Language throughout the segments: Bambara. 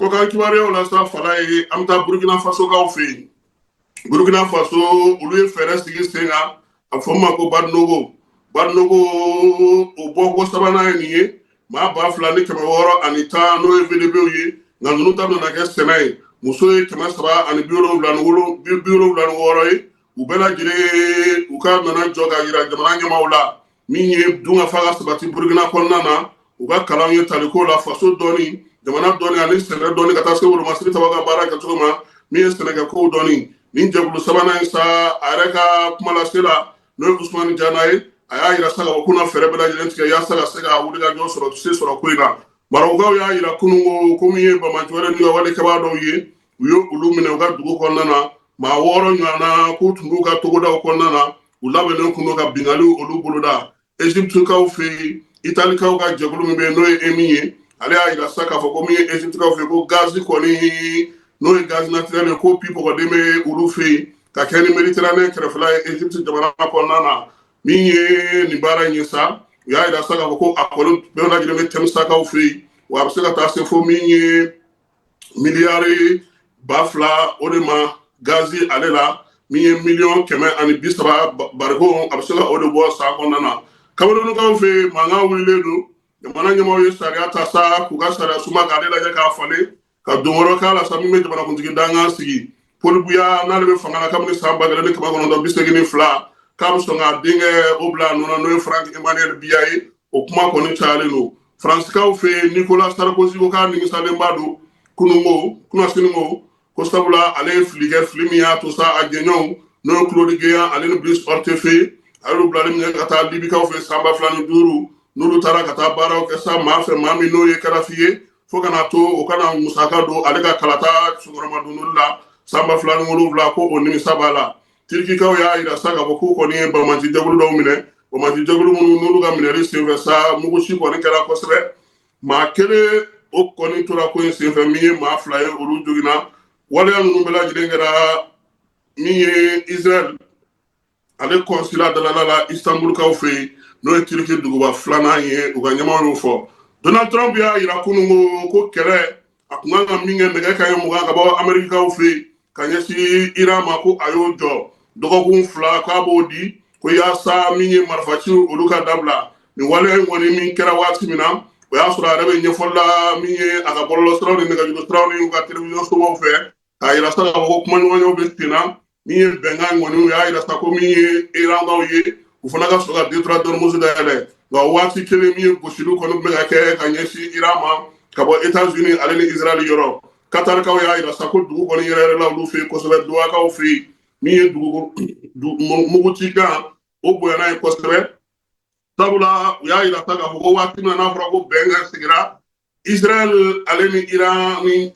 Kɔkan kibaruyaw la sa, fala ye, an bɛ taa Burukina Fasokaw fɛ yen. Burukina Faso, olu ye fɛɛrɛ sigi sen kan, a fɔ ma ko Badinogo. Badinogo, o bɔko sabanan ye nin ye. Maa 2610, n'o ye VDPw ye, nka ninnu ta bɛna kɛ sɛnɛ ye. Muso ye 376 ye. U bɛɛ lajɛlen, u ka nana jɔ ka yira jamana ɲɛmaaw la, min ye dunkafa ka sabati Burukina kɔnɔna na. U ka kalan ye taliko la, faso dɔɔni, jamana dɔɔni ani sɛnɛ dɔɔni, ka taa se wolomasiri tɔgɔ ka baara kɛcogo ma, min ye sɛnɛkɛkow dɔɔni. Nin jɛkulu sabanan in sa, a yɛrɛ ka kumalase la, n'o ye Usumani Jana ye, a y'a yira sa ka fɔ k'u na fɛɛrɛ bɛɛ lajɛlen tigɛ yaasa ka se ka wuli ka jɔ sɔrɔ, se sɔrɔ ko in na. Marɔkukaw y'a yira kunun ko min ye banbaanci wɛrɛ n'u ka walekɛbaa dɔw ye, u ye olu minɛ u ka dugu kɔnɔna na, maa 6 ɲɔgɔnna, k'u tun b'u ka togodaw kɔnɔna na, u labɛnnen kun don ka binkanniw olu boloda. Egyptekaw fɛ yen, Italikaw ka jɛkulu min bɛ yen, n'o ye EMI ye, ale y'a yira sa k'a fɔ ko min ye Egyptekaw fɛ yen, ko gazi kɔni, n'o ye gaz naturel ye, ko pipɔgɔden bɛ olu fɛ yen ka kɛ ni Méditerranée kɛrɛfɛla ye Egypte jamana kɔnɔna na. Min ye nin baara in ye sa, u y'a yira sa k'a fɔ ko a kɔni bɛɛ lajɛlen bɛ Tɛmisakaw fɛ yen, wa a bɛ se ka taa se fo min ye miliyari 2000 o de ma gazi ale la, min ye miliyɔn 130 bariko, a bɛ se ka o de bɔ san kɔnɔna na. Kamerunukaw fɛ yen, mankan wulilen don. Jamana ɲɛmaaw ye sariya ta sa k'u ka sariya suma k'ale lajɛ k'a falen, ka don wɛrɛ k'a la sa, min bɛ jamanakuntigi dankan sigi. Paul Biya, n'ale bɛ fanga la kabini san 1982, k'a bɛ sɔn k'a denkɛ o bila a nɔ na, n'o ye Frank Emmanuel Biya ye, o kuma kɔni cayalen don. Faransikaw fɛ yen, Nicolas Sarkozy ko k'a nimisalenba don kununko kunasini ko sabula ale ye fili kɛ, fili min y'a to sa a jɛɲɔgɔnw, n'o ye Claude Guéant ale ni Brice Hortefeux, a y'olu bilali min kɛ ka taa Libikaw fɛ san 2005, n'olu taara ka taa baaraw kɛ sa maa fɛ, maa min n'o ye Kadafi ye, fo kana to o kana musaka don ale ka kalata senkɔrɔmadonli la san 2007, ko o nimisa b'a la. Tirikikaw y'a yira sa k'a fɔ k'u kɔni ye banbaanci jɛkulu dɔw minɛ, banbaanci jɛkulu minnu n'olu ka minɛli senfɛ sa, muguci kɔni kɛra kosɛbɛ. Maa kelen o kɔni tora ko in senfɛ, min ye maa 2 ye, olu joginna. Waleya ninnu bɛɛ lajɛlen kɛra min ye Israël ale consulat dalala la Istanbulkaw fɛ yen, n'o ye Turki duguba filanan ye, u ka ɲɛmaaw y'o fɔ. Donald Trump y'a yira kunun ko kɛlɛ a kun kan ka min kɛ nɛgɛ kanɲɛ 20 ka bɔ Amerikikaw fɛ yen ka ɲɛsin Iran ma, ko a y'o jɔ dɔgɔkun 2, k'a b'o di ko yaasa min ye marifaciw olu ka dabila. Nin waleya in kɔni min kɛra waati min na, o y'a sɔrɔ a yɛrɛ bɛ ɲɛfɔli la min ye a ka bɔlɔlɔsiraw ni nɛgɛjuru siraw ni u ka télévision sobaw fɛ, k'a yira sa k'a fɔ ko kumaɲɔgɔnyaw bɛ sen na. Min ye bɛnkan kɔni, u y'a yira sa ko min ye Irankaw ye, u fana ka sɔrɔ ka détroit d'Ormuz dayɛlɛ. Nka o waati kelen, min ye gosiliw kɔni bɛ ka kɛ ka ɲɛsin Iran ma ka bɔ États-Unis ale ni Israël yɔrɔ. Katarikaw y'a yira sa ko dugu kɔni yɛrɛ yɛrɛ la olu fɛ yen kosɛbɛ, Dohakaw fɛ yen, min ye dugu mugucikan o bonyana ye kosɛbɛ, sabula u y'a yira sa k'a fɔ ko waati min na n'a fɔra ko bɛnkan sigira Israël ale ni Iran ni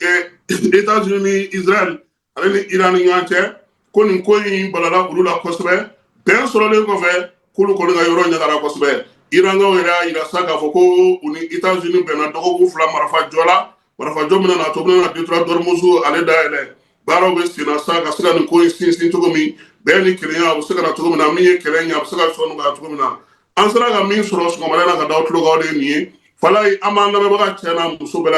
États-Unis ni Israël ale ni Iran ni ɲɔgɔn cɛ, ko nin ko in balala olu la kosɛbɛ. Bɛn sɔrɔlen kɔfɛ, k'olu kɔni ka yɔrɔ ɲagara kosɛbɛ. Irankaw yɛrɛ y'a yira sa k'a fɔ ko u ni États-Unis bɛnna dɔgɔkun 2 marifa jɔ la, marifa jɔ min na to bɛna détroit d'Ormuz ale dayɛlɛ. Baaraw bɛ sen na sa ka se ka nin ko in sinsin cogo min, bɛn ni kelenya a bɛ se ka na cogo min na, min ye kɛlɛ in ye, a bɛ se ka sɔn nɔgɔya cogo min na. An sera ka min sɔrɔ sɔgɔmada in na ka da aw tulo kan, o de ye nin ye. Falayi, an b'an lamɛnbaga cɛ n'a muso bɛɛ.